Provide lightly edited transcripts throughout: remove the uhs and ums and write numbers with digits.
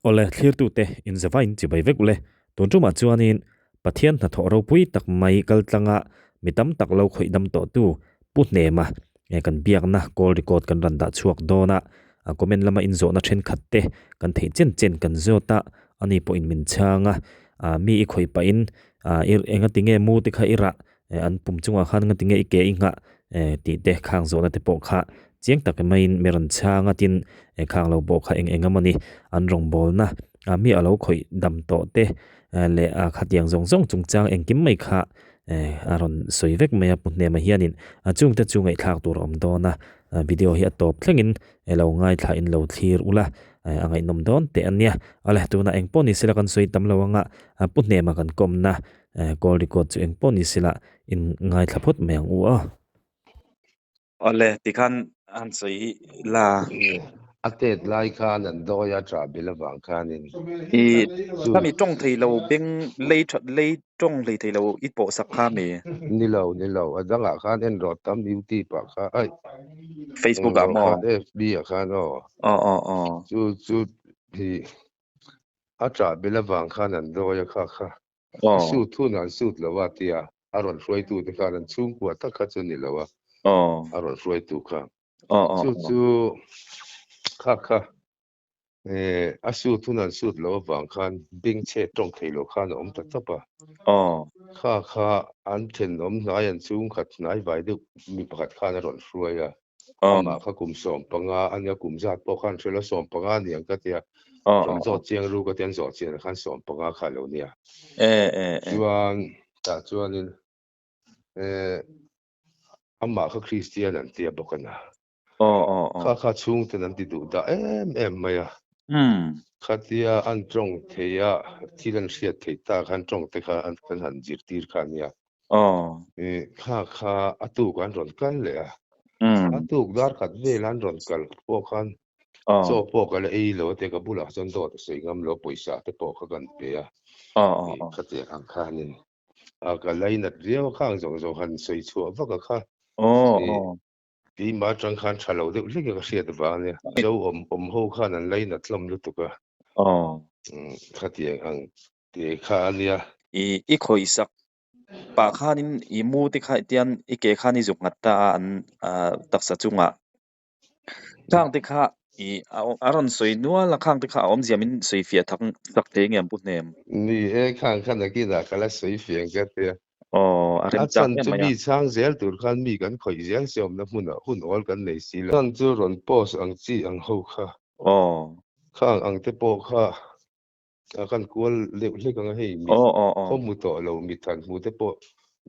Awle, thlirtute inzavain chibai vek ule. Tun tumah chuanin Pathian hnathawh ropui tak mai kaltlanga mi tam tak lo khawih dam tawhtu Pu Hnema kan biakna call record kan rawn dah chhuak dawn a, comment lama inzawhna thenkhat te kan theih chen chen kan zawt a, ani pawhin min chhang a, mi i khawih pahin enga tinge mu te kha i rah an pum chungah khan nga tinge i ke i nghah tih te khang zawhna te pawh kha chiang tak maiin mi rawn chhang a tin khang lo pawh kha eng eng emawni an rawngbawlna mi a lo khawih dam tawh te leh khatiang zawng zawng chungchang engkim mai kha a rawn sawi vek mai a pu hnema hianin chungte chu ngaihthlak tur a awm dawn a video hi a tawp thlengin lo ngaithla in lo thlir ula a ngaihnawm dawn teh ania awle tunah eng pawh ni sela kan sawi tam lo anga pu hnema kan kawmna Call record chu eng pawh ni sela in ngaithla phawt mai ang u a. Awle tikhan han sawi la. A tet lai khan an dawi a tah bil avang khanin. I khami tawng thei lo beng lei that lei tawng hlei thei lo i pawh sak kha mi. Ni lo ni lo a dangah khan en rawh tam youtube ah kha aih. Facebook ah maw? FB ah khan aw. Aw aw aw. Chu chu hi a tah bil avang khan an dawi a kha kha. A suit hun an suit lo a tia a rawn hruaitu te khan an chhungkua tak kha chu ni lo a a rawn hruaitu kha chu chu kha kha a suit hun an suit lo avang khan bing chhe tawng thei lo khan a awm ta tawp a kha kha an thenawm hnai an chhungkhat hnai vai deuh mi pakhat khan a rawn hruai a amah kha kum 15 ania kum zat pawh khan hrelo 15 aniang ka tia rawn zawt chiang ru ka tia an zawh chian khan 15 kha lo nia chuan tah chuanin amah kha Kristian an tia bawk ana kha kha chhungten an ti duh dah em em mai a khatia an tawng thei a thil an hriat theih ta khan tawng te kha an kan han zirtir kha ania Kha kha a tuk an rawn kal leh a, a tuk dar khat vel an rawn kal pawh khan chaw pawh ka la ei lo a tia ka bulah chuan dawt a sawi ngam lo pawisa te pawh kha kan pe a, khatiang ang khanin ka lainat riau a khang zawng zawng han sawi chhuah vak a kha keimah atang khan tha lo deuh hlek a ka hriat vang ania zo awm awm ho khan an lainat hlawm lutuk a khatiang ang te kha ania. I khawih sak pah khanin i mu te kha tian i ke khan i zuk nghat ta a an taksa chungah. Khang te kha i a rawn sawi nual a, khang te kha a awmzia min sawi fiah thak sak thei nge an pu hnem? Ni e, khang khan nakinah ka la sawi fiah ang ka tia. Aw, a A remchang chhan em chu mai a. mi chhang zel tur khan mi kan khawih zel si awmna hmunah hun awl kan nei si lo. Chhan chu rawn post ang chi ang ho kha. Aw. Khang ang te pawh kha a kan kual deuh hlek ang a hei mi khaw hmu tawh lo mi than hmu te pawh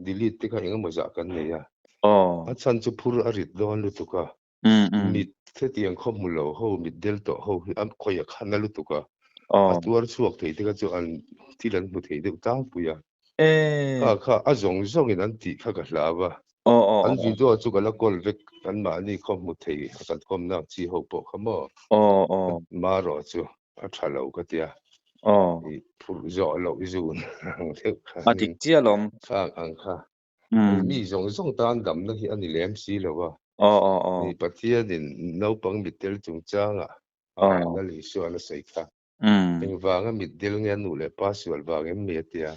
delete te kha engemaw zah kan nei a a chhan chu phur a rit dawn lutuk a mit hetiang khaw hmu lo ho mit del tawh ho hi an khawih a khan a lutuk a a tuar chhuak thei te kha chu an thil an hmu thei deuh tlangpui a kha kha a zawng zawngin an tih kha ka hlau a an video chu ka la kawl vek an mahni khaw hmu thei a kan kawmna ang chi ho pawh kha maw marawh chu a tha lo ka tia i phurh zawh loh i zun ang deuh kha a dik chiah alawm khang ang kha mi zawng zawng tan damna hi a ni lem si lo a ni Pathianin naupang mitdel chungchangah Lal Isuan a sawi kha engvanga mitdel nge a nu leh pa sual vang em mi a tia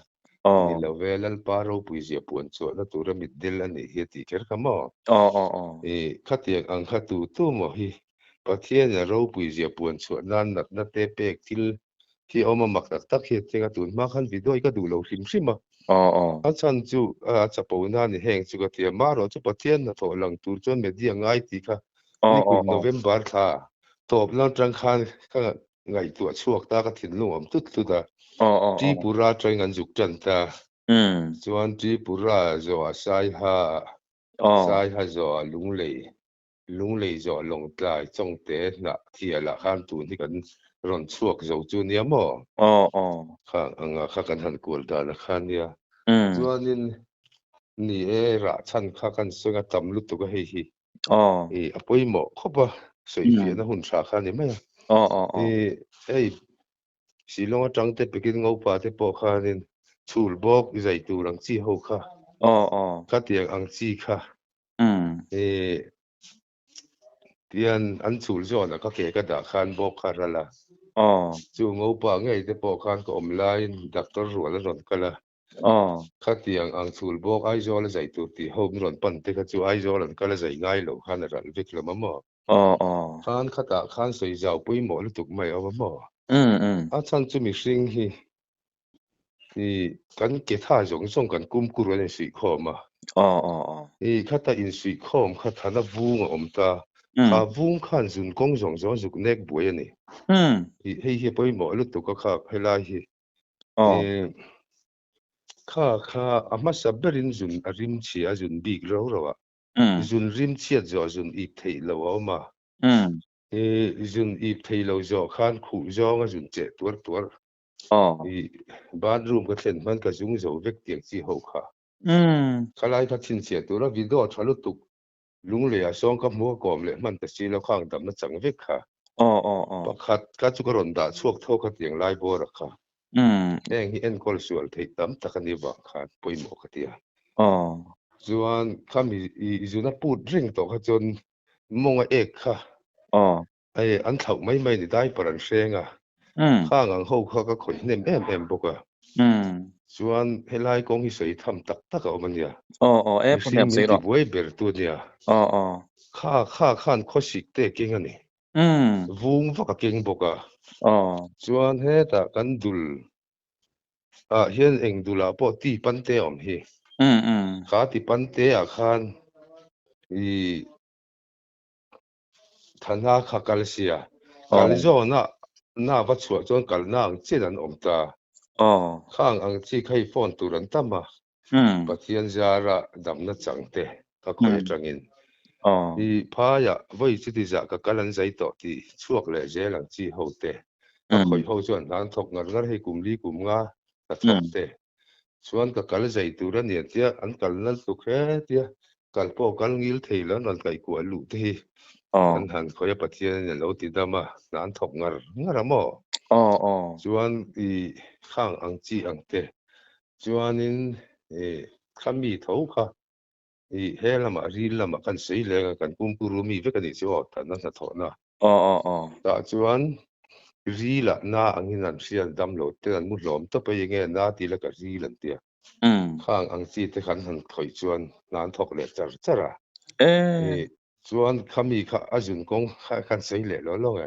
ni lo ve Lalpa ropui zia puan chhuahna tura mitdel a nih hi a tih kher kha maw i khatiang ang kha tu tu maw hi Pathianin a ropui zia puan chhuah nan natna te pek thil hi a awm a mak tak tak hi a thleng a, tun hma khan video hi ka duh lo hrim hrim a, a chhan chu a chapo na ni heng chu ka ti a, marawh chu Pathian hnathawh lang tur chuan media ngai tih kha nikum November thla tawp lam atang khan ka ngaihtuah chhuak ta ka thinlung awm tlut tlut a, Tripura atangin an zuk tan ta, chuan Tripura zawhah Saiha, Saiha zawhah Lunglei Lunglei zawh Lawngtlai Chawngte hnah thialah khan tun hi kan rawn chhuak zo chu nia maw? Aw aw. Kha anga kha kan han kual dan a kha nia. Chuanin ni e rah chhan kha kan sawi a tam lutuk a hei hi. Aw. I a pawimawh khawp a sawifiahna hun tha kha ni mai a. Aw aw aw. I hei Shillong atang te pekin Ngopa te pawh khanin chhul bawk i zai tur ang chi ho kha. Aw aw. Khatiang ang chi kha Tian an chhul zawn a ka ke ka dah khan bawk kha ral a. Aw. Chu Ngopa ngei te pawh khan ka awm laiin doctor rual an rawn kal a. Aw. Khatiang ang chhul bawk Aizawl a zai tur tih ho min rawn pan te kha chu Aizawl an kal a zai ngai lo khan a ral vek lo ma maw? Aw aw. Khan khatah khan sawi zau pawimawh lutuk mai a awm a maw? Um um. A chhan chu mihring hi i kan ke tha zawng zawng kan kumkur an insuihkhawm a. Aw aw aw. I khata insuihkhawm kha thana vung a awm ta. Kha vung khan zun kawng zawng zawng zuk nek buai a ni. I hei hi a pawimawh lutuk a kha helai hi. Aw. I kha kha a hmasa berin zun a rim chhia a zun bik rau rau a. Zun rim chhiat zawh zun ip theih lo a awm a. I zun ip thei lo zawh khan khuh zawng a zun cheh tuar tuar. I bathroom ka thlen hman ka zung zo vek tiang chi ho kha. Khalai kha chhinchhiah tura video tha lutuk lunglei ah sawng ka hmu a kawm leh hman ta si lo khang damna chang vek kha. Pakhat kha chu ka rawn dah chhuak tho kha tiang lai bawr a kha. Heng hi enkawl sual theih tam tak a ni vang khan pawimawh ka ti a. Chuan khami i zuna put reng tawh kha chuan mawnga ek kha Hei an thlauh mai mai ni diaper an hreng a, khang ang ho kha ka khawih hnem em em bawk a. Chuan helai kawng hi sawi tham tak tak a awm a nia. Mihring min ti buai ber tu a nia. Kha kha khan khawsik te keng a ni. Vung vak a keng bawk a. Chuan hetah kan dul ah hian eng dulah pawh ti pan te a awm hi. Kha ti pan te ah khan i Thana kha kal sia. Kal zawna na va chhuah chuan kalna ang chian an awm ta. Khang ang chi kha hi phone tur an tam a. Pathian zara damna chang te ka khawi atangin. I phaiah vawi chuti zah ka kal an zai tawh tih chhuak leh zel ang chi ho te. Ka khawi ho chuan hna an thawk ngar ngar hei kum li kum nga ka thawk te. Chuan ka kal zai tur a nia tia an kal nal tuk he tia kal pawh kal ngil thei lo an rawn kaihkuah luh te hi an han khawi a Pathian in a lo ti dam a hna an thawk ngar ngar a maw? Chuan i khang ang chi ang te chuanin i khami tho kha i he lamah ril lamah kan sawi leng a kan pumpuru mi vek a nih chu aw tana hnathawhna. Tah chuan ril ah na angin an hria an dam lo te an mu hlawm tawp a enge na ti la ka ril an tia. Khang ang chi te khan han khawih chuan hna an thawk leh char char a. Chuan khami kha a zun kawng kha khan sawi leh lo lo e.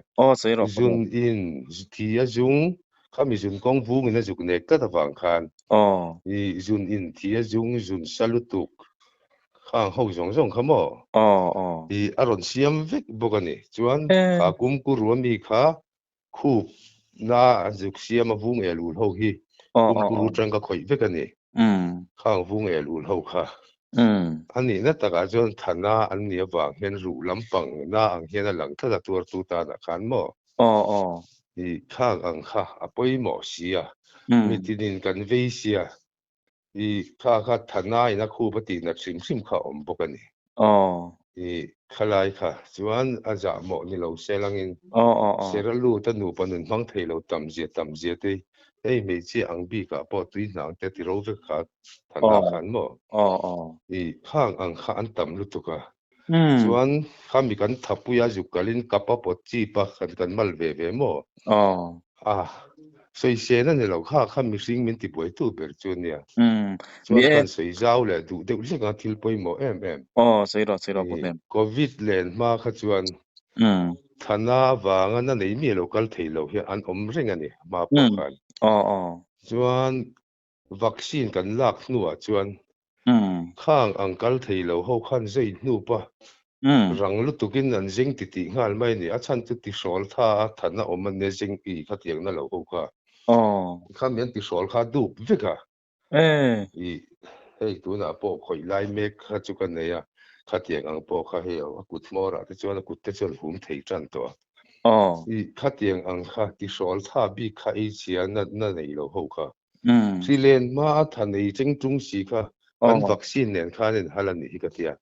Zun in thi a zung khami zun kawng vung in a zuk nek tlat avang khan i zun in thi a zung zun sa lutuk Khang ho zawng zawng kha maw? I a rawn siam vek bawk a ni. Chuan kha kumkuru ami kha khup na an zuk siam a vung el ul ho hi kumkuru tang ka khawih vek a ni. Khang vung el ul ho kha. A nihna takah chuan thana an nih avang hian ruh lampang na ang hian a lang tlat a tuartu tanah khan maw? I khang ang kha a pawimawh si a. Mitinin kan vei sia. I kha kha thana in a khup a tih nat hrim hrim kha a awm bawk a ni. I khalai kha chuan a zah mawh ni lo se langin Sera lut a nupa nun hmang thei lo tam zia tam zia te hei hmeichhia ang bikah pawh tui hnang te ti ro vek kha thana khan maw? I khang ang kha an tam lutuk a. Chuan khami kan thapui a zuk kalin kapa pawt chip a kan kan mal ve ve maw? A sawisel a ni lo kha kha mihring min tibuaitu ber chu a nia. Chuan kan sawi zau leh duh deuh hlek a thil pawimawh em em. Covid len hma kha chuan thana avanga na nei mi lo kal thei lo hian an awm reng a ni hma pawh khan. Chuan Vaccine kan lak hnuah chuan khang ang kal thei lo ho khan zai hnup a, rang lutukin an zeng ti tih nghal mai a ni. A chhan chu tihrawl tha a than a awm a nia zeng i kha tiangna lo ho kha. Khami an tihrawl kha a dup vek a. I hei tunah pawh khawih lai mek kha chu ka nei a, khatiang ang pawh kha hei a kut hmawrah te chuan a kut te chuan hum thei tan tawh a. I khatiang ang kha tihrawl tha bik kha ei chhia na nei lo ho kha. Hri len hma a tha nei cheng tung si kha kan vaccine nen khan in hal a nih hi ka tia.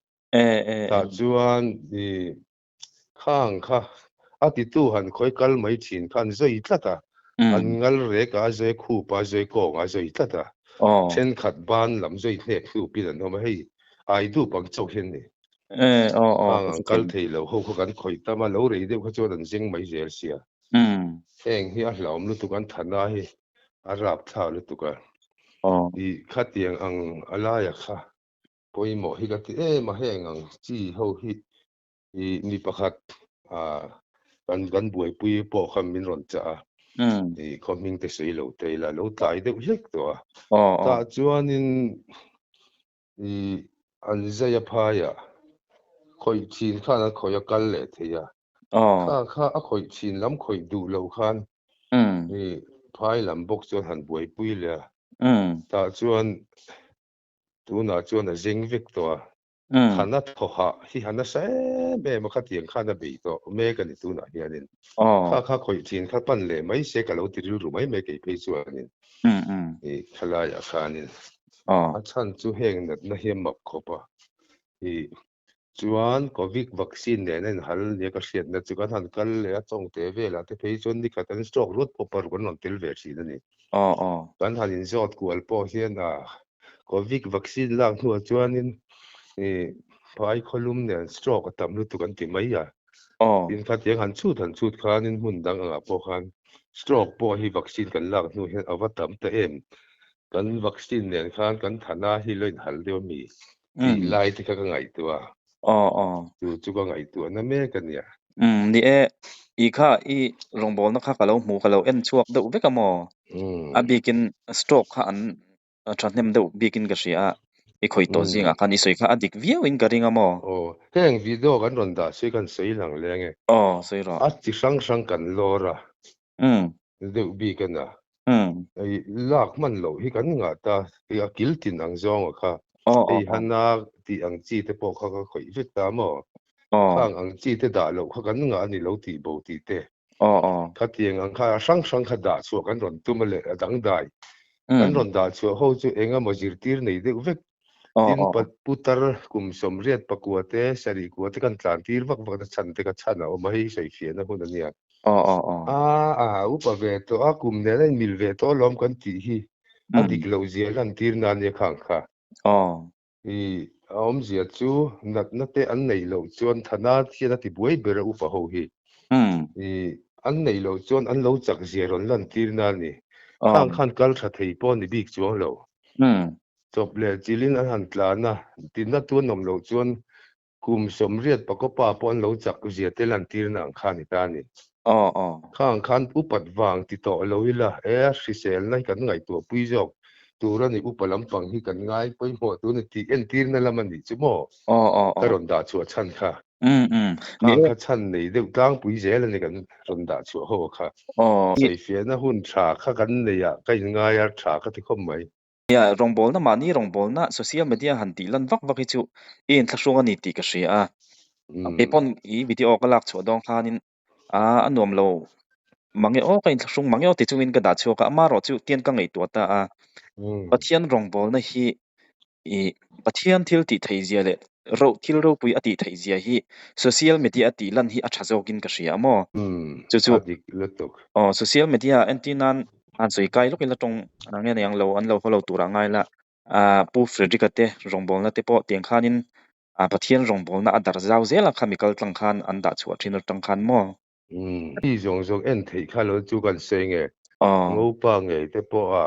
Tah chuan i khang kha a titu han khawi kal mai thin khan zawi tlat a, an ngal rek a zawi khup a zawi kawng a zawi tlat a, thenkhat ban lam zawi hnek hlupin an awm a, hei ai dup ang chauh hian ni. Khang ang kal thei lo ho kha kan khawih tam a, lo rei deuh kha chuan an zeng mai zel sia. Heng hi a hlauhawm lutuk an thana hi a rapthlak lutuk a. I khatiang ang a laia kha pawimawh hi ka ti em a, heng ang chi ho hi i mi pakhat kan kan buaipui pawh kha min rawn chah a, i khaw hming te sawi lo te ila lo tlai deuh hlek tawh a. Tah chuanin i an zai a phai a, khawih thin khan an khawih a kal leh thei a, kha kha a khawih thin lam khawih duh lo khan i phai lam bawk chuan han buaipui leh a, tah chuan tunah chuan a zeng vek tawh a, Thana thawha hi han nasa em em a, khatiang khan a bei tawh mek a ni tunah hianin. Kha kha khawih thin kha pan leh mai se ka lo ti rilru mai mai kei phei chuanin i thalaiah khanin a chhan chu heng natna hi a mak khawp a, i chuan Covid vaccine nen a inhal nia ka hriatna chu kan han kal leh a tawngte velah te phei chuan nikhat an stroke ruat pawh paruk an rawn tel ve thin a ni. Kan han inzawt kual pawh hian a Covid vaccine lak hnuah chuanin phai khawlum nen stroke a tam lutuk an ti mai a. Tin khatiang han chhut han chhut khanin hmun dang angah pawh khan stroke pawh hi vaccine kan lak hnu hian a va tam ta em. Kan vaccine nen khan kan thana hi lo inhal deuh a mi tih lai te kha ka ngaihtuah a. Chu chu ka ngaihtuahna mek a nia. Ni e, i kha i rawngbawlna kha ka lo hmu ka lo en chhuak deuh vek a maw? A bikin stroke kha an A thahnem deuh bikin ka hria a, i khawih tawh zingah khan i sawi kha a dik viauin ka ring a maw? Aw, heng video kan rawn dah sawi kan sawi lang leng e. Aw, sawi rawh. A chi hrang hrang kan lawr a deuh bik a na. I lak hman loh hi kan ngah ta, i a kil tin ang zawnga kha. Hei hana tih ang chi te pawh kha ka khawih vek ta maw? Khang ang chi te dah loh kha kan ngah a ni lo tih bo tih te. Khatiang ang kha hrang hrang kha dah chhuah kan rawn tum a leh a dangdai kan rawn dah chhuah ho chu eng emaw zirtir nei deuh vek. Tin, putar kum 84 te sarih kua te kan tlan tir vak vak na chhan te kha chhan a awm a, hei sawifiahna hun a nia. A a upa ve tawh a, kum nen a inmil ve tawh alawm kan tih hi a dik loh zia lantir na nia khang kha. I a awmzia chu natna te an neih loh chuan thana hian a ti buai ber a upa ho hi. I an neih loh chuan an lo chak zia rawn lan tir na a ni. Khang khan kal tha thei pawh a ni bik chuang lo. Chawp leh chilhin an han tlan a, tinna tu an awm loh chuan kum 84 pa pawh an lo chak zia te lan tir na ang kha a ni ta a ni. Khang khan upat vang ti tawh lo ila, e hriselna hi kan ngaihtuah pui zawk tur a ni, upa lampang hi kan ngai pawimawh tur a ni tih entirna lam a nih chu maw? Ka rawn dah chhuah chhan kha. Khang kha chhan nei deuh tlangpui zel a ni kan rawn dah chhuah ho kha. Sawifiahna hun tha kha kan nei a, ka inngai a, tha ka ti khawp mai. Nia, rawngbawlna mahni rawngbawlna social media han tih lan vak vak hi chu i inthlahrung a ni tih ka hria a. Kei pawn i video ka lak chhuah dawn khanin a nuam lo mange aw, ka inthlahrung mange aw ti chungin ka dah chhuak a, amaherawh chu tian ka ngaihtuah ta a. Pathian rawngbawlna hi i Pathian thil tih theih zia leh ro thil ropui a tih theih zia hi social media a tih lan hi a tha zawkin ka hria a maw? Chu chu A dik lutuk. Aw, social media entir nan han sawi kai lawk ila tawng nge nei ang lo an lo haw lo turah ngai la, Pu Frederick-a te rawngbawlna te pawh tiang khanin Pathian rawngbawlna a darh zau zel a khami kal tlang khan an dah chhuah thin atang khan maw? Mi zawng zawng en theih kha lo chu kan sawi nge? Ngopa ngei te pawh a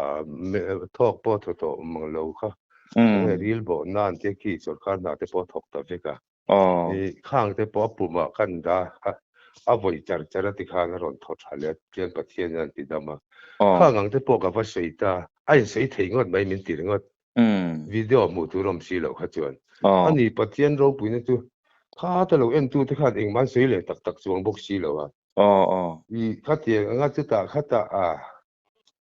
thawk pawh thaw tawh mang lo kha. Enge ril bawh nan te khi sorkar hna te pawh thawk ta vek a. I khang te pawh a pumah kan dah a, a vawi char char a ti khan a rawn thaw tha leh a, Pathian Pathian hian a ti dam a. Khang ang te pawh ka va sawi ta, a insawi thei ngawt mai min ti ringawt. Video hmuh tur awm si loh kha chuan. Ani Pathian ropuina chu kha ta lo entu te khan engmah an sawi leh tak tak chuang bawk si lo a. I khatiang anga chutah khatah a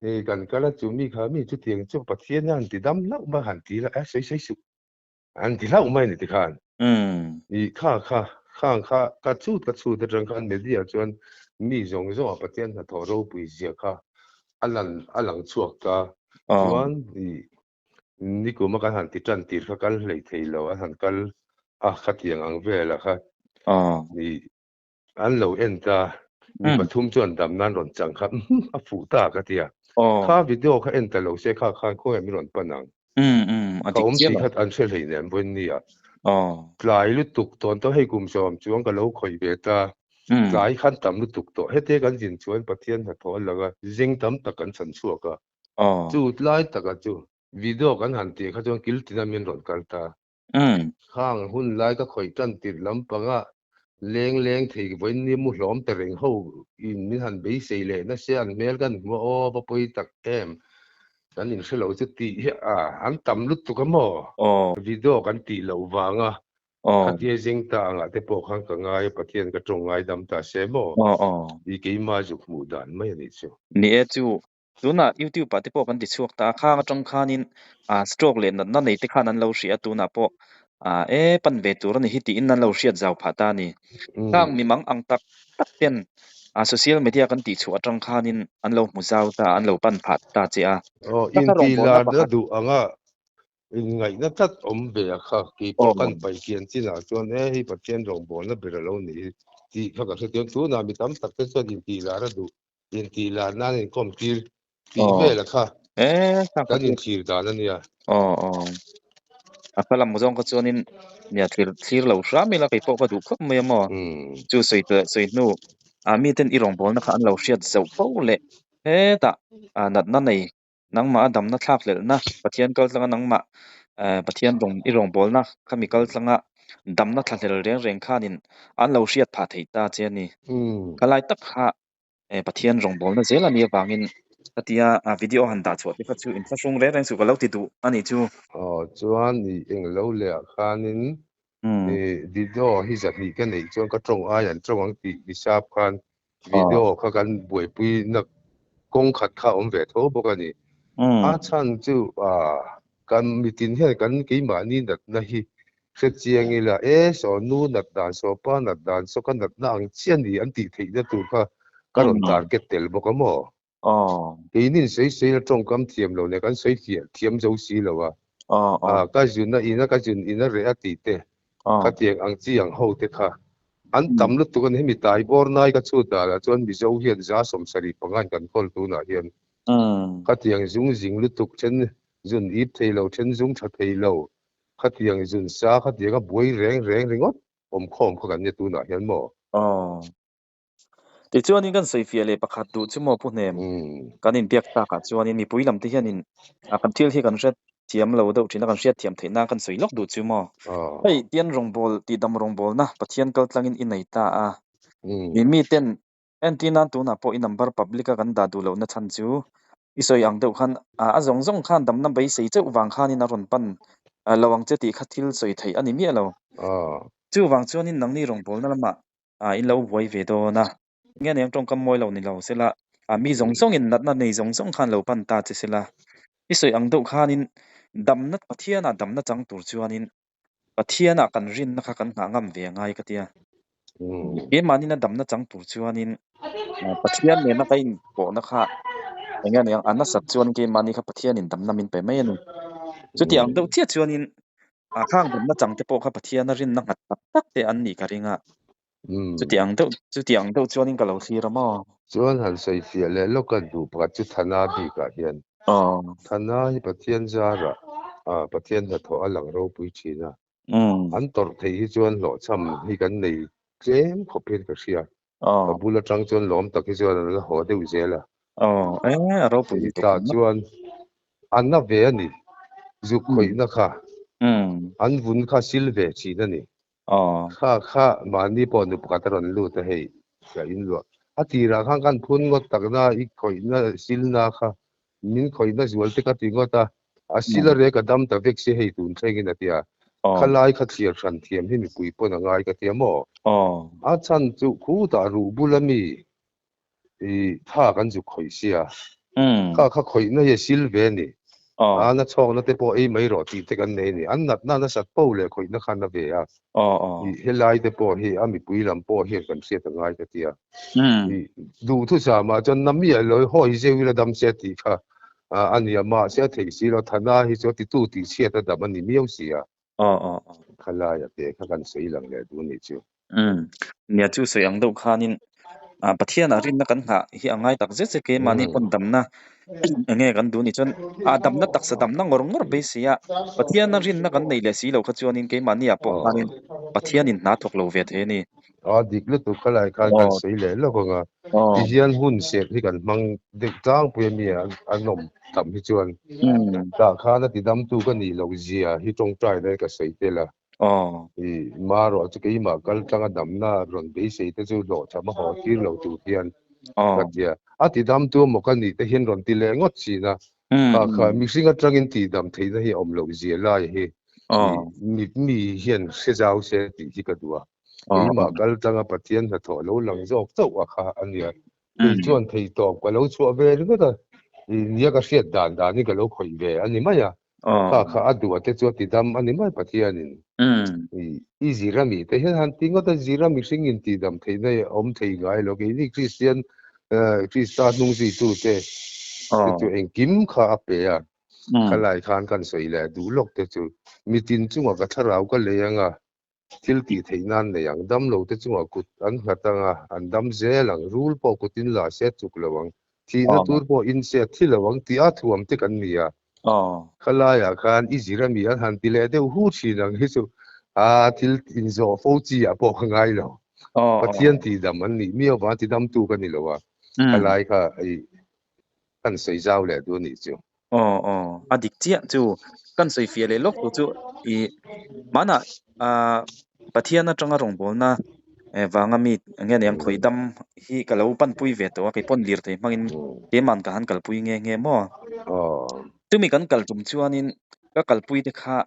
i kan kal a chu mi kha mi chutiang chu Pathian hian an ti dam hlauh mai han ti la, e sawi sawi suh. An ti hlauh mai a ni tikhan. I kha kha khang kha ka chhut ka chhut atang khan media chuan mi zawng zawng a Pathian hnathawh ropui zia kha a lan a lang chhuak ta. Chuan i nikum a kan han ti tan tir kha kal hlei thei lo an han kal a khatiang ang vel a kha i an lo en ta mi pathum chuan dam nan rawn chang kha a fuh ta ka ti a kha video kha en ta lo se kha khan khawiah min rawn pan ang ka awm tih kha an hre hleinem vawiin nia tlai lutuk tawn tawh hei kum 10 chuang ka lo khawih ve ta. Tlai khan tam lutuk tawh. Hetia kan zin chuan Pathian hnathawh a lang a, zing tam tak kan chhan chhuak a. Chu tlai taka chu video kan han tih kha chuan kil tina min rawn kal ta. Khang hun lai ka khawih tan tirh lampanga leng leng thei vawiin ni mu hlawm ta reng ho in min han beisei leh nasa an hmel kan hmu a, aw va pawi tak em kan inhre lo chu tih hi a an tam lutuk a maw? Video kan tih loh vanga Khatia zing ta angah te pawh khan ka ngai a, Pathian ka tawng ngai dam ta se maw? I keimah zuk hmuh dan mai a nih chu. Ni e chu, tunah YouTube ah te pawh kan ti chhuak ta a, khang atang khanin stroke leh natna nei te khan an lo hria a, tunah pawh e pan ve tur a ni hi tiin an lo hriat zau phah ta a ni. Khang mimang ang tak tak ten social media kan tih chhuah atang khanin an lo hmu zau ta a, an lo pan phah ta che a. Aw, inti lar na duh anga Inngaihna tlat awm ve a kha, kei pawh kan pai kian chinah chuan e hei Pathian rawngbawlna ber a lo ni hi tih kha ka hre tir. Tunah mi tam tak te chuan intih lar a duh, intih lar nan inkawm tir tih vel a kha kan inthlir dan a nia. Aw aw. A hma lam zawng kha chuanin nia thlir thlir lo hram ila kei pawh ka duh khawp mai a maw. Chu sawi teh sawi hnu ah miten i rawngbawlna kha an lo hriat zauh fo leh hetah natna nei Nangmah a damna thlak hlelhna, Pathian kal tlanga nangmah Pathian rawng i rawngbawlna khami kal tlanga damna thla hlel reng reng khanin an lo hriat phah thei ta che a ni. Khalai tak kha Pathian rawngbawlna zel a nih avangin khatia video han dah chhuah te kha chu inthlahrung reng reng suh ka lo ti duh a nih chu. Aw chuan i englo leh ah khanin i video hi zahnih ka neih chuan ka tawng ai an tawng ang tih hisap khan video kha kan buaipui na kawng khat kha a awm ve tho bawk a ni. A chhan chu kan mitin hian kan keimahni natna hi hre chiang ila e saw nu nat dan saw pa nat dan saw ka natna ang chiah a ni an tih theihna tur kha ka rawn target tel bawk a maw? Keinin sawi sawi ila tawngkam thiam lo leh kan sawi fiah thiam zo si lo a, ka zun a ina ka zun ina reh a tih te, khatiang ang chi ang ho te kha an tam lutuk a ni. Hemi tai bawr nai ka chhut danah chuan Mizo hian 75% in kan kawl tunah hian khatiang zung zing lutuk then zun ip thei lo then zung tha thei lo khatiang zun sa khatiang a buai reng reng ringawt awmkhawm kha kan nia tunah hian maw? Tichuanin kan sawi fiah leh pakhat duh chu maw Pu Hnem, kan inbiak takah chuanin mipui lam te hianin kan thil hi kan hre thiam lo deuh thin a, kan hriat thiam theih nan kan sawi lawk duh chu maw. Hei tian rawngbawl tihdam rawngbawlna Pathian kal tlangin i nei ta a, mi miten entir nan tunah pawh i number public a kan dah duh lohna chhan chu i sawi ang deuh khan a zawng zawng khan damna beisei cheuh vang khanin a rawn pan lo ang che tih kha thil sawi theih a ni miah lo. Chuvang chuanin nangni rawngbawlna lamah ah in lo buai ve dawn a. Nge aniang tawngkam mawi lo ni lo sela, ah mi zawng zawngin natna nei zawng zawng khan lo pan ta che sela. I sawi ang deuh khanin damna Pathianah damna chang tur chuanin Pathianah kan rinna kha kan nghah ngam ve a ngai ka tia. Keimahnin a damna chang tur chuanin Pathian nena ka inpawhna kha eng nge aniang a nasat chuan keimahni kha Pathianin damna min pe mai a ni. Chuti ang deuh chiah chuanin A khang damna chang te pawh kha Pathian a rinna nghat tak tak te an nih ka ring a. Chuti ang deuh, chuti ang deuh chuanin ka lo thlir a maw? Chuan han sawi fiah leh lawk a duh pakhat chu Thana bikah hian. Thana hi Pathian zarah Pathian hnathawh a lang ropui thin a. An tawrh theih hi chuan hlawhchham hi kan nei tlem khawp hian ka hria. Ka bul atang chuan lawm tak hi chuan an la haw deuh zel a. A ropui lutuk Tah chuan an na ve a ni. Zuk khawihna kha an vun kha sil ve thin a ni. Kha kha mahni pawh nu pakhat a rawn lut a hei ka in luah. A tirah khan kan phun ngawt takna i khawihna silna kha min khawihna zual te ka ti ngawt a. A sil a rek a dam ta vek si hei tun thlengin a ti a, khalai kha thliar hran thiam hi mipui pawn a ngai ka ti a maw? A chhan chu khutah ruh bul a mi i tha kan zuk khawih sia, kha kha khawihna hi a sil ve a ni, a na chhawkna te pawh ei mai rawh tih te kan nei a ni, an natna nasat po leh khawihna khan a ve a, i helai te pawh hi a mipui lam pawh hian kan hriat a ngai ka ti a, i duhthusam ah chuan na mi a lo hawi zeuh ila dam se tih kha a nia mahse a theih si lo Thana hi chu a titu tih chhiat a dam a ni miau si a. Khalai a te kha kan sawi lang leh duh a nih chu. Nia chu sawi ang deuh khanin Pathian ah rinna kan nghah hi a ngai tak zet zet keimahni pawn damna eng nge kan duh ni chuan a damna taksa damna ngawr ngawr beisei a, Pathiana rinna kan nei leh si lo kha chuanin keimahni ah pawh khanin Pathianin hna thawk lo ve thei a ni. A dik lutuk kha lai khan kan sawi leh lawk ang a, tihian hun serh hi kan hmang deuh tlangpui a mi an awm tam hi chuan tah khan a tidamtu ka nih loh zia hi tawngtai na ka sawi tel a. I marawh chu keimah kal tlanga damna rawn beisei te chu hlawhchham a haw tir lo tur hian ka tia. A tidamtu emaw ka nih te hian rawn ti leh ngawt thin a. Kha kha mihring atangin tihdam theihna hi a awm loh zia lai hi mi mi hian hre zau se tih hi ka duh a. Keimah kal tlanga Pathian hnathawh lo lang zawk chauh a kha a nia. Kei chuan theitawp ka lo chhuah ve ringawt a, nia ka hriat dan danin ka lo khawih ve a ni mai a. Kha kha a duh te chu a ti dam a ni mai Pathianin. I zir a mi te hian han ti ngawt a, zir a mihringin tih dam theihna hi a awm thei ngai lo. Keini Kristian Krista hnung zuitute te chu engkim kha a pe a, khalai khan kan sawi leh duh lawk te chu mitin chungah ka thlarau ka lei ang a, Thil tih theih nan nei ang. Dam lo te chungah kut an nghat ang a, an dam zel ang. Rul pawh kutin la se chuk lo ang. Thihna tur pawh in se thi lo ang tih a thuam te kan ni a. Khalaiah khan i zir ami an han ti leh deuh hu thin ang hi chu a thil inzawh fo chi ah pawh ka ngai lo. Pathian tihdam an nih miau vang tidamtu ka ni lo a. Khalai kha i kan sawi zau leh duh a nih chu. Aw aw a dik chiah chu kan sawi fiah leh lawk tur chu i hmanah ah Pathian atanga rawngbawlna eh vanga mi eng nge ni ang khawih dam hi ka lo panpui ve tawh a kei pawn lirthei hmangin keimahn ka han kalpui nge nge maw chumi kan kal tum chuanin ka kalpui te kha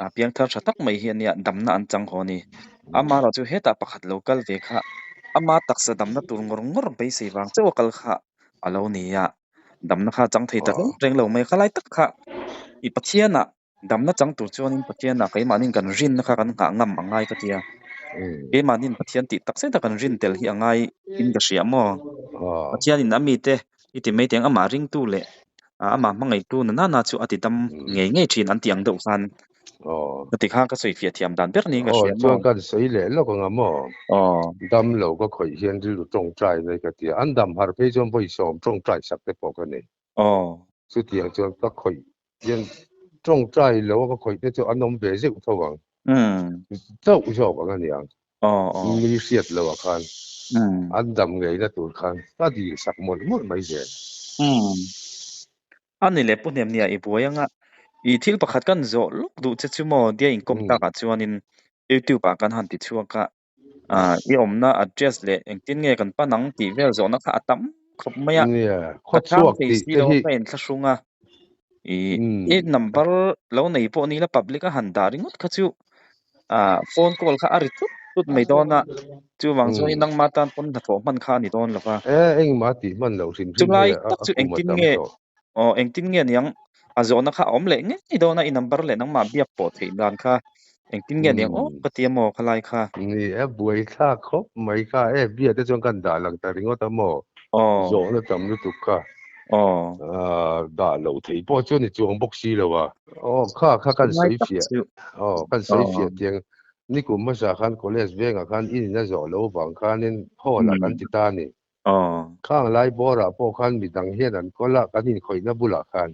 a piangthar tha tak mai hi a nia damna an chang haw a ni. Amaherawh chu hetah pakhat lo kal ve kha ama taksa damna tur ngawr ngawr beisei vang chauh a kal kha a lo ni a, damna kha a chang thei ta reng reng lo mai. Khalai tak kha i Pathianah damna chang tur chuanin Pathianah keimahniin kan rinna kha kan nghah ngam a ngai ka ti a, keimahniin Pathian tih tak zeta kan rin tel hi a ngai in ka hria maw? Pathianin a mite i ti mai teng amah ringtu leh amah hmangaihtu na nana chu a ti dam ngei ngei thin an ti ang deuh khan ka ti kha ka sawi fiah thiam dan ber niin ka hria maw. Chuan kan sawi leh lawk anga maw? Dam lo ka khawih hian rilru tawngtai mai ka ti a, an dam har phei chuan vawi sawm tawngtai sak te pawh ka nei. Chutiang chuan ka khawih hian tawngtai lo a ka khawih te chu an awm ve zeuh tho ang. Chauh zawk ang a niang. Mi hriat lo ah khan an dam ngeina tur khan ka dil sak mawlh mawlh mai zel. A ni leh Pu Hnemnia i buai anga i thil pakhat kan zawh lawk duh che chu maw dia inkawm takah chuanin YouTube ah kan han ti chhuak a, i awmna address leh engtin nge kan pan ang tih vel zawhna kha a tam khawp mai a, ka chhang thei si lo a ka inthlahrung a, i number lo nei pawh ni la public a han dah ringawt kha chu phone call kha a ri tlut tlut mai dawn a, chuvang chuan nangma tan pawn hnathawh hman kha a ni dawn lo va. Engmah tih hman loh hrim hrim Chulai tak chu engtin nge aw engtin nge niang a zawhna kha a awm leh ngei dawn a i number leh nangmah biak pawh theih dan kha engtin nge niang aw ka ti a maw khalai kha. Ni e buai thlak khawp mai kha e bia te chuan kan dah lang ta ringawt a maw zawhna tam lutuk kha dah loh theih pawh chuan i chuang bawk si lo a. Aw kha kha kan sawi fiah aw kan sawi fiah tiang nikum hmasa khan college vengah khan in in a zawh loh vang khanin hall ah kan ti ta a ni. Khang lai bawrah pawh khan midang hian an call a kan inkhawihna bulah khan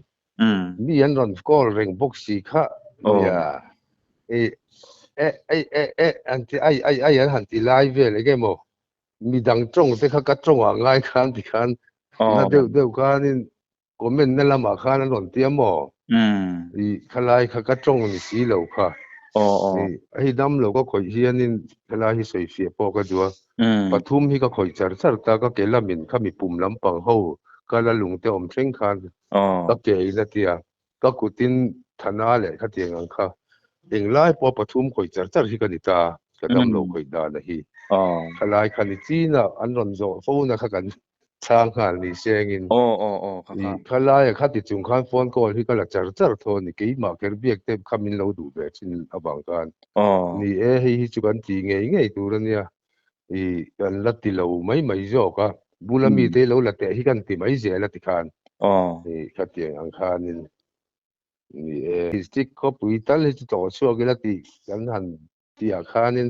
mi an rawn call reng bawk si kha nia e e e e e an ti ai ai ai an han ti lai vel eng emaw midang tawng te kha ka tawngah ngai khan tikhan na deuh deuh khanin Comment na lamah khan an rawn ti a maw? I khalai kha ka tawng ni si lo kha. I hei dam lo ka khawih hianin helai hi sawi fiah pawh ka duh a. Pathum hi ka khawih char char ta, ka ke lamin khami pum lampang ho ka la lung te awm thleng khan ka ke in a ti a, ka kutin thana leh khatiang ang kha englai pawh pathum khawih char char hi ka ni ta, ka dam lo khawih dan a hi. Khalai kha ni chin a an rawn zawh fo na kha kan Chhang nghal ni sengin. Aw aw aw kha kha. Khalaia kha ti chung khan phone call hi ka la char char tho a ni. Keimah kher biak te kha min lo duh ve thin avang khan. Ni e, hei hi chu kan ti ngei ngei tur a nia. I kan la ti lo mai mai zawk a. Bula mi te lo la teh hi kan ti mai zel a ti khan. I khatiang ang khanin. Ni e. District khawpui tal hi chu tawh chhuak ila tih kan han tihah khanin.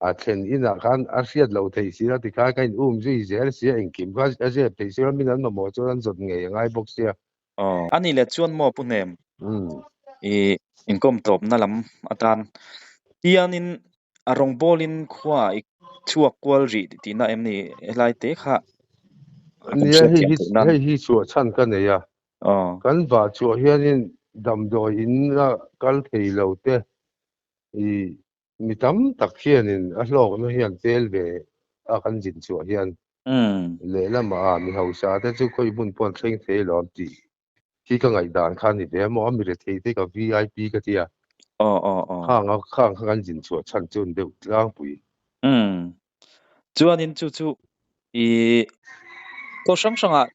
A thlen inah khan a hriat loh theih si a, tikhan ka in um zui zel sia, engkim kha a zep theih sia, min an mamawh chuan an zawt ngei a ngai bawk sia. Aw, a nih leh chuan maw Pu Hnem? I inkawm tawpna lam atan hianin a rawngbawlin khua i chhuak kual rih tihna em ni helai te kha kan Nia, hriat hei thiam hi theih nan. hei hi chhuah chhan ka nei a, Aw. kan vah chhuah hianin damdawi in a kal thei lo te i Mi tam tak hianin a hlawkna hian tel ve a kan zin chhuah hian lehlamah a mi hausa te chu khawi hmun pawh an thleng thei alawm tih hi ka ngaihdan kha a ni ve a maw, a mi rethei te ka VIP ka tia khang a khang kha kan zin chhuah chhan chu an deuh tlangpui. Umm chuanin chu chu i khaw hrang hrangah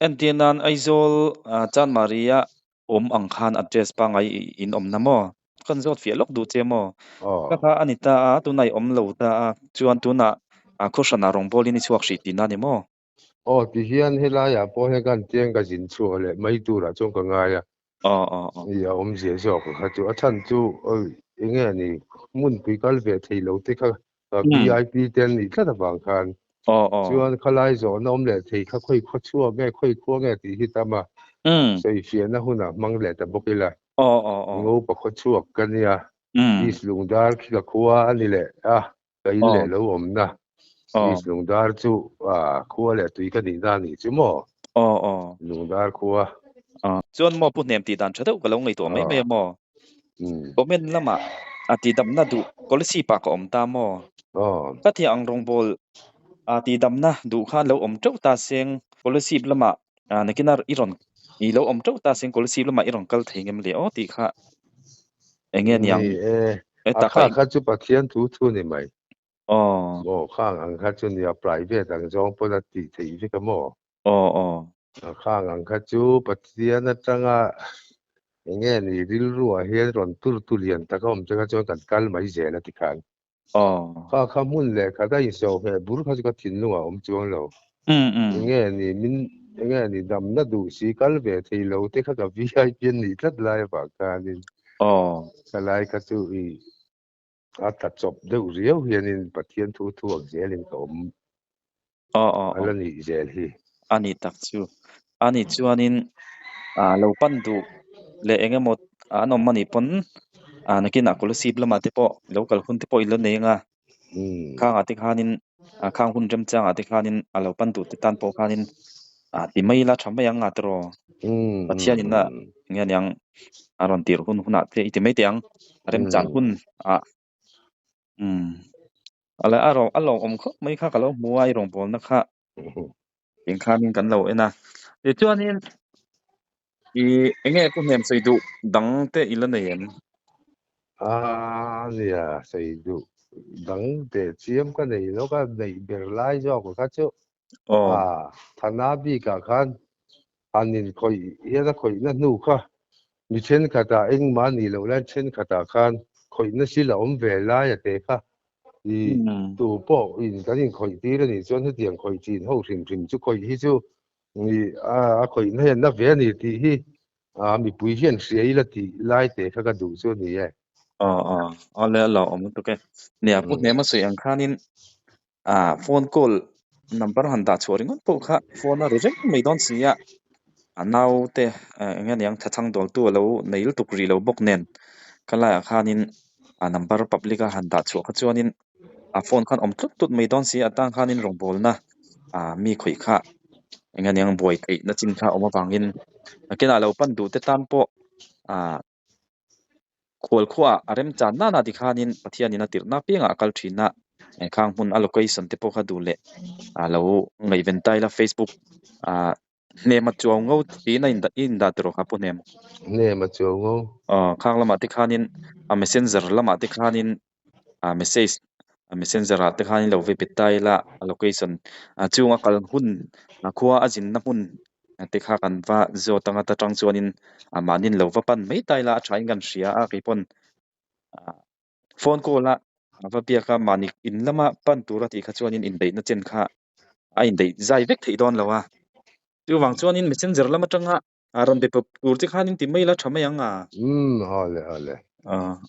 entir nan Aizawl Chanmari-a Awm ang khan address pangngai i in awm na maw? Kan zawt fiah lawk duh che maw? Ka kha a ni ta a, tunah i awm lo ta a, chuan tunah khawhranah rawngbawlin i chhuak hrih tihna a ni maw? Aw, ti hian helaiah pawh hian ka han tiang ka zin chhuah leh mai turah chuan ka ngai a. Aw, aw, aw. I a awmzia zawk kha chu a chhan chu eng nge ni hmunpui kal ve thei lo te kha VIP te an nih tlat avang khan chuan khalai zawhna awm leh thei kha khawi khaw chhuak nge khawi khua nge tih hi tam a sawifiahna hunah hmang leh ta bawk ila Ngopa khaw chhuak ka nia East Lungdar khi ka khua a ni leh a ka in leh lo awmna East Lungdar chu khua leh tui ka nihna a nih chu maw Lungdar khua. Chuan maw Pu Hnem tih dan tha deuh ka lo ngaihtuah mai mai a maw? Comment lamah a tihdamna duh policy pah ka awm ta maw? Ka thiah ang rawngbawl a tihdamna duh khan lo awm teuh ta seng policy lamah nakina i rawn i lo awm teuh ta seng policy lamah i rawn kal thei ngem le aw tih kha eng nge niang Ni e, a kha kha chu Pathian thu thu ni mai. Aw khang ang kha chu nia private ang zawng pawn a tih theih vek a maw? Aw aw. A khang ang kha chu Pathian atanga eng nge ni rilruah hian rawn tur tu lian tak a awm te kha chuan kan kal mai zel a ti khan. Aw. Kha kha hmun leh khat a insawh hmeh bur kha chu ka thinlungah a awm chuang lo. Eng nge ni min eng nge ni damna duh si kal ve thei lo te kha ka VIP an nih tlat lai avang khanin. Aw. Khalai kha chu i A tla chawp deuh riau hianin Pathian thu thuak zelin ka awm Aw aw a aw. la nih zel hi. A ni tak chu. A nih chuanin ah lo pan duh leh eng emaw an awm anih pawn ah nakinah Kolasib lamah te pawh lo kal hun te pawh i la nei anga khangah te khanin ah khang hun remchangah te khanin a lo pan duh te tan pawh khanin ah ti mai ila tha mai ang a tiraw. Pathianin a nge aniang a rawn tirh hun hunah te i ti mai teh ang a remchan hun ah umm a la a a lawmawm khawp mai kha ka lo hmu a i rawngbawlna kha eng khanin kan lo en a tichuanin i eng nge pu hnem sawi duh dang te i la nei em? A nia sawi duh dang teh chiam ka nei lo ka neih ber lai zawk kha chu a thana bikah khan han inkhawih hian a khawihna hnu kha mi thenkhatah engmah a nih loh lai thenkhatah khan khawihna sil a awm ve lai a te kha i tu pawh in kan inkhawih tir a nih chuan hetiang khawih chin ho hrim hrim chu khawih hi chu i a khawihna hian na ve a ni tih hi a mipui hian hria ila tih lai te kha ka duh chu a ni e. Aw aw awle a lo awm lutuk e. Nia pu Hnema sawi ang khanin Ah phone call number han dah chhuah ringawt pawh kha phone a ri reng mai dawn si a, a naute eng nge niang thachhang dawltu a lo nei lutuk rih lo bawk nen khalaiah khanin a number public a han dah chhuah kha chuanin a phone khan awm tlut tlut mai dawn si a, atang khanin rawngbawlna ah mi khawih kha eng nge niang buai theihna chin kha a awm avangin nakinah lo pan duh te tan pawh ah Khualkhuaah a remchan nana tikhanin Pathianin a tirhna apiangah a kal thin a, khang hmun a location te pawh kha duh leh a lo ngaihven ta ila Facebook ah Hnema Chuau Ngo tiin a indah tawh kha Pu Hnem. Hnema Chuau Ngo. Aw khang lamah tikhanin a messenger lamah tikhanin a message a messenger ah te khanin lo ve bet ta ila a location a chung a kal hun a khua a zinna hmun te kha kan va zawt anga ta tang chuanin a mahnin lo va pan mai ta ila a tha in kan hria a keipawn ah phone call a a va biak a mahni in lama pan tura tih kha chuanin inbeihna chen kha a inbeih zai vek theih dawn lo a chuvang chuanin messenger lam atanga A rawn be pawp tur che khan in ti mai la tha mai ang a. Umm, hale hale.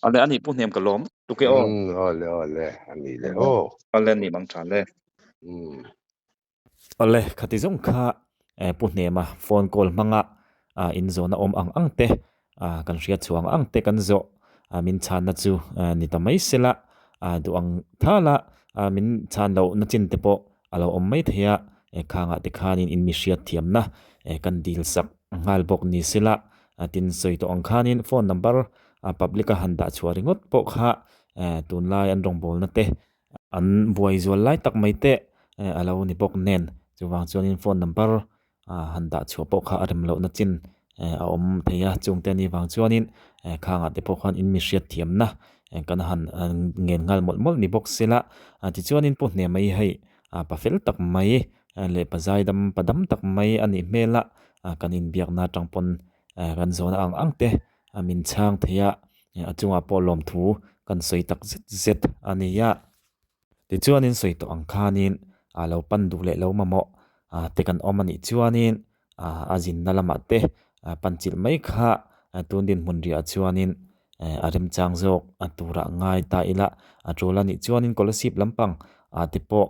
Ale ani pu hnem ka lawm tuke aw. Awle awle ani le aw. Ale ni mang tha le. Awle khati zawng kha pu hnema phone call hmanga in zawhna awm ang ang te kan hriat chhuang ang te kan zawh min chhanna chu ni ta mai sela duh ang thala min chhan loh na chin te pawh a lo awm mai thei a khangah te khanin in mi hriat thiamna kan dil sak nghal bawk ni sela tin sawi tawh ang khanin phone number public a han dah chhuah ringawt pawh kha tunlai an rawngbawlna te an buai zual lai tak mai te a lo ni bawk nen chuvang chuanin phone number han dah chhuah pawh kha a rem lohna chin a awm thei a chungte anih vang chuanin khangah te pawh khan in mi hriat thiamna kan han ngen nghal mawlh mawlh ni bawk sela tichuanin pu hne mai hei pa fel tak mai leh pa zaidam pa dam tak mai a nih hmel a kan inbiakna atang pawn kan zawhna ang ang te min chhang thei a a chungah pawh lawmthu kan sawi tak zet zet a ni a. Tichuanin sawi tawh ang khanin a lo pan duh leh lo mamawh te kan awm a nih chuanin a zinna lamah te pan chilh mai kha tun dinhmun riah chuanin a remchang zawk a turah ngai ta ila a tul a nih chuanin Kolasib lampang te pawh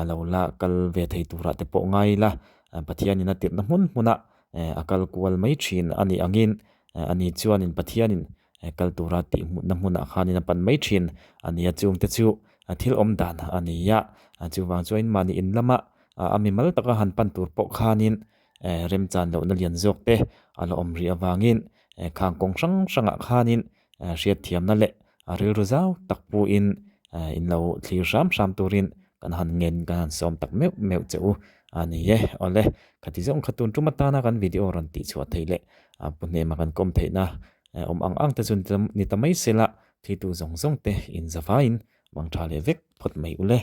a lo la kal ve thei turah te pawh ngai ila Pathianin a tirhna hmun hmunah a kal kual mai thin a nih angin ani chuanin Pathianin kal tura tih hmuhna hmunah khanin a pan mai thin a ni a chungte chu a thil awm dan a ni a chuvang chuan mahni in lama a mimal taka han pan tur pawh khanin remchan lohna lian zawk te a la awm rih avangin khang kawng hrang hrangah khanin hriatthiamna leh a rilru zau tak puhin in lo thlir hram hram turin kan han ngen kan han sawm tak meuh meuh che u a ni e. Awle, khati zawng kha tun tum atana kan video rawn tih chhuah theih leh pu hnema kan kawm theihna awm ang ang te chu ni ta mai sela thlitu zawng zawng te in zavaiin mang tha leh vek phawt mai ule.